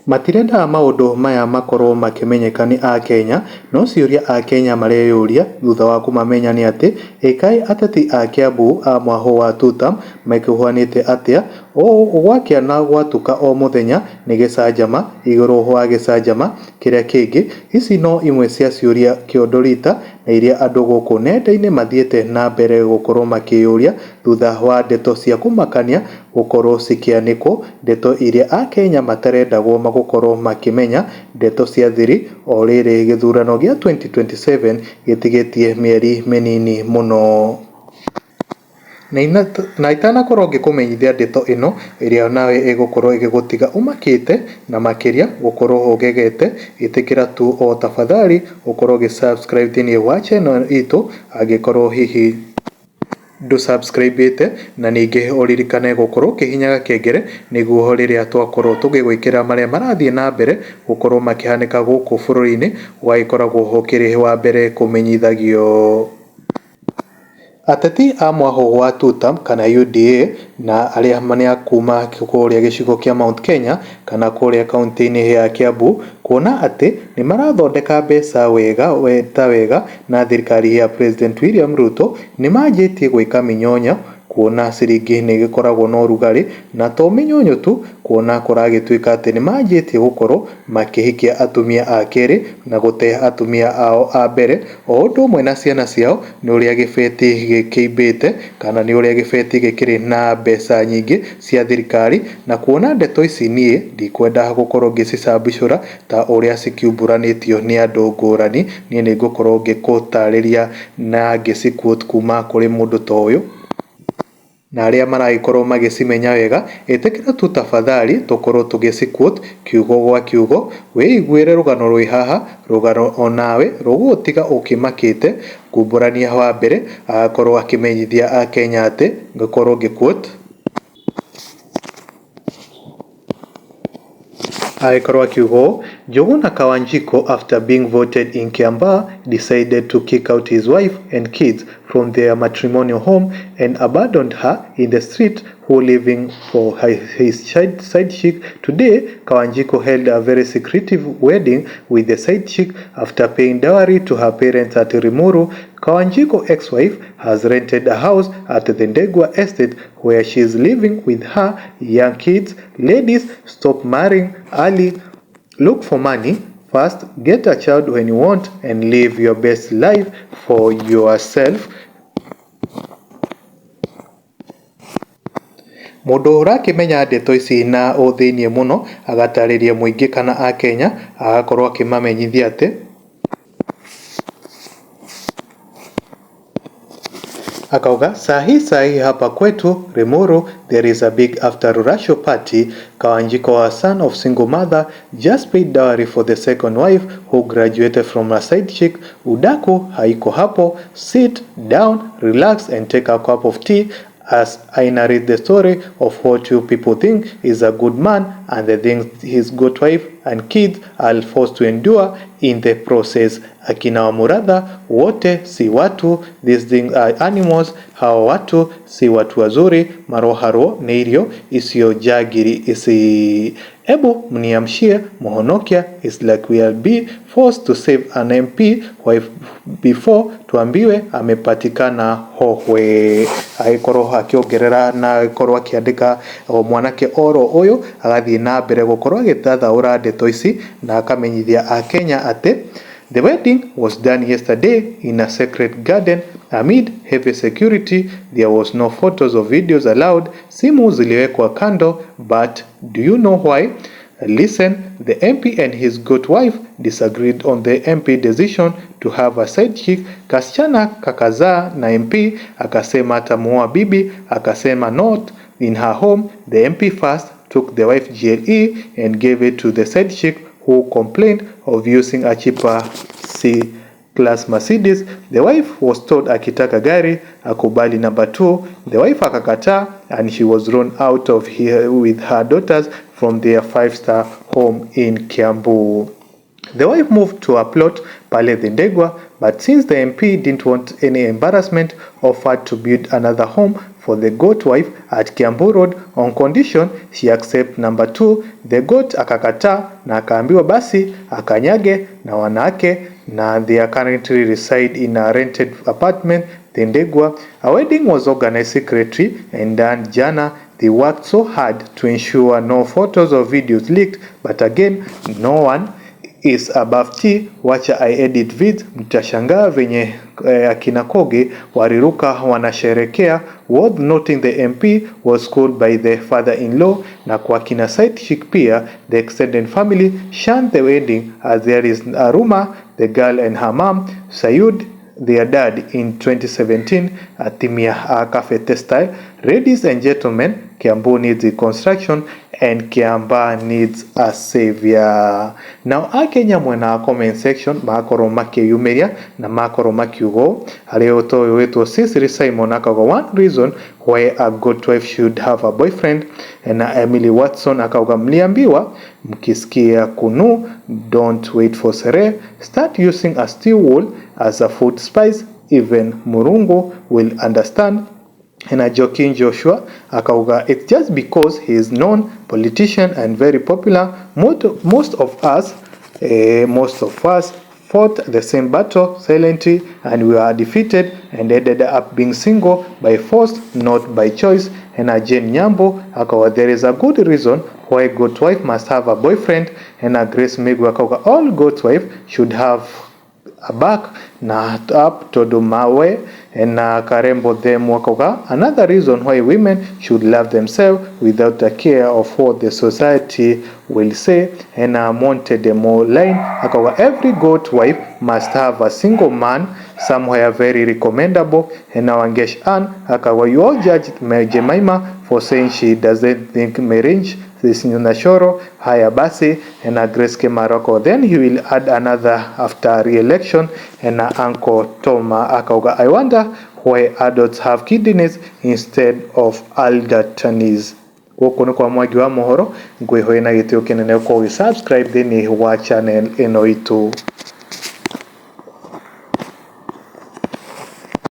Matirendaga maũndũ maya makorwo makĩmenyeka nĩ akenya, no ciũria akenya mareyũria thutha wa kũmamenya nĩ atĩ, ĩ kaĩ ateti a Kiambu a mwahũ wa tutam mekuohanĩtie atĩa ũũ gwakĩa na gwatuka o mũthenya nĩ gĩcanjama igũrũ wa gĩcanjama kĩrĩa kĩngĩ. Ici no imwe cia ciũria kĩondo rita na iria andũ gũkũ nenda-inĩ mathiĩte na mbere gũkorwo makĩyũria thutha wa ndeto cia kũmakania gũkorwo cikĩanĩkwo, ndeto iria akenya matarendagwo gũkorwo makĩmenya, ndeto cia thiri o rĩrĩ gĩthurano gĩa 2027 gĩtigĩtie mĩeri mĩnini mũno. Na itanakorwo ngĩkũmenyithia ndeto ĩno ĩrĩa nawe ĩgũkorwo ĩgĩgũtiga ũmakĩte na makĩria gũkorwo ũgegete, ĩtĩkĩra tu o tafadhali ũkorwo ũgĩ subscribe thĩinĩ wa channel itũ angĩkorwo hihi ndũ subscribe ĩte, na ningĩ ũririkane gũkorwo ũkĩhihinya gakengere nĩguo rĩrĩa twakorwo tũgĩgwĩkĩra marĩa marathiĩ na mbere gũkorwo makĩhanĩka gũkũ bũrũri-inĩ ũgagĩkoragwo ũkĩrĩ wa mbere kũmenyithagio. Ateti a mwahũ wa Tutam kana UDA na arĩa nĩ a kuma kũrĩa gĩcigo kĩa Mount Kenya kana kũrĩa kaũntĩ-inĩ ya Kiambu kuona atĩ nĩ marathondeka mbeca wega ta wega na thirikari ya President William Ruto nĩ manjĩtie gwĩka mĩnyonyo kuona ciringi nĩ ĩgĩkoragwo na ũrugarĩ na to mĩnyonyo tu kuona kũragĩtuĩka atĩ nĩ manjĩtie gũkorwo makĩhikia atumia a kerĩ na gũte atumia ao a mbere o ũndũ ũmwe na ciana ciao nĩ ũrĩa gĩbeti gĩkĩimbĩte kana nĩ ũrĩa gĩbeti gĩkĩrĩ na mbeca nyingĩ cia thirikari na kuona ndeto ici niĩ ndikwenda gũkorwo ngĩcicambicũra ta ũrĩa cikiumbũranĩtio nĩ andũ ngũrani, niĩ nĩ ngũkorwo ngĩgũtarĩria na ngĩci quote kuma kũrĩ mũndũ ta ũyũ na arĩa maragĩkorwo magĩcimenya wega, ĩtĩkĩra tu tafadhali tũkorwo tũgĩci quote kiugo gwa kiugo, wĩiguĩre rũgano rwĩ haha, rũgano onawe rũgũgũtiga ũkĩmakĩte. Kumbũrania wa mbere agakorwo akĩmenyithia akenya atĩ ngũkorwo ngĩ quote agĩkorwo akiuga ũũ, Njuguna Kawanjiko after being voted in Kiambaa decided to kick out his wife and kids from their matrimonial home and abandoned her in the street who living for his side chick. Today, Kawanjiko held a very secretive wedding with the side chick after paying dowry to her parents at Limuru. Kawanjiko ex-wife has rented a house at the Ndegwa estate where she is living with her young kids. Ladies, stop marrying early. Look for money first, get a child when you want and live your best life for yourself. Mũndũ ũrakĩmenya ndeto ici na ũthĩiniĩ mũno agatarĩria mũingĩ kana akenya agakorwo akĩmamenyithia atĩ akauga sahi sahi hapa kwetu Limuru there is a big after Ruracio party. Kawanjiko, a son of single mother, just paid dowry for the second wife who graduated from a side chick. Udaku haiko hapo. Sit down, relax and take a cup of tea as I narrate the story of what you people think is a good man and the things his good wife and kids are forced to endure in the process. Akina wa Muratha wote si watu, these things are animals. Hawa watu si watu wazuri, maroharo nĩ irio icio njagiri ici. Ebu mniamshie Muhonokia is like we will be forced to save an MP wife before tuambiwe amepatikana Hohwe. Agĩkorwo akĩongerera na agĩkorwo akĩandĩka o mwanake oro ũyũ agathiĩ na mbere gũkorwo agĩtathaũra ndeto ici na akamenyithia akenya atĩ the wedding was done yesterday in a secret garden amid heavy security. There was no photos or videos allowed. Simu ziliwekwa kando, but do you know why? Listen, the MP and his good wife disagreed on the MP decision to have a side chick. Kasichana kakazaa na MP akasema atamuoa bibi, akasema not in her home. The MP first took the wife GLE and gave it to the side chick who complained of using a cheaper C class Mercedes. The wife was told akitaka gari akubali number 2. The wife akakataa and she was run out of here with her daughters from their 5-star home in Kiambu. The wife moved to a plot pale Thindigua But since the MP didn't want any embarrassment, offered to build another home for the goat wife at Kiambu Road on condition she accept number 2. The goat akakataa na akaambiwa basi akanyage na wanawake, na they are currently reside in a rented apartment Thindigua. A wedding was organized secretly and done jana. They worked so hard to ensure no photos or videos leaked, but again, no one is above tea. Wacha I edit vids, mtashangaa venye akina Kogi waliruka wanasherekea. Worth noting, the MP was schooled by the father-in-law, na kwa kina side chick pia the extended family shunned the wedding as there is a rumor the girl and her mom sued their dad in 2017 atimia a Kabete style. Ladies and gentlemen, Kiambu needs reconstruction and Kiambaa needs a savior. Now akenya mwena wa comment section makorwo makĩyumĩria na makorwo makiuga ũũ, harĩ ũyũ wĩtwo Cecily Simon akauga, "One reason why a good wife should have a boyfriend." Na Emily Watson akauga, "Mliambiwa mkisikia kunu, don't wait for sherehe, start using a steel wool as a food spice, even Murungu will understand." Na Joaquin Joshua akauga, "It's just because he is known politician and very popular. Most of us fought the same battle silently and we were defeated and ended up being single by force, not by choice." Na Jane Nyambo akauga, "There is a good reason why goat wife must have a boyfriend." Na Grace Migwe akauga, "All goat wife should have a back na up todo mawe." Na Karembo them wakauga, "Another reason why women should love themselves without a care of what the society will say." Na Monte Demo line akauga, "Every goat wife must have a single man somewhere, very recommendable." Na Wangesh Ann akauga, "You all judge Jemima for saying she doesn't think marriage is Nashoro. Haya basi." Na Grace Kemaroko, "Then he will add another after re-election." Na Uncle Toma akauga, "I wonder why adults have kidneys instead of aldertonies." Gũkũ nĩ kwa Mwangi wa Mohoro, ngwĩhoya na gĩtĩo kĩnene ũkorwo ũgĩ subscribe thĩinĩ wa channel ĩno itũ.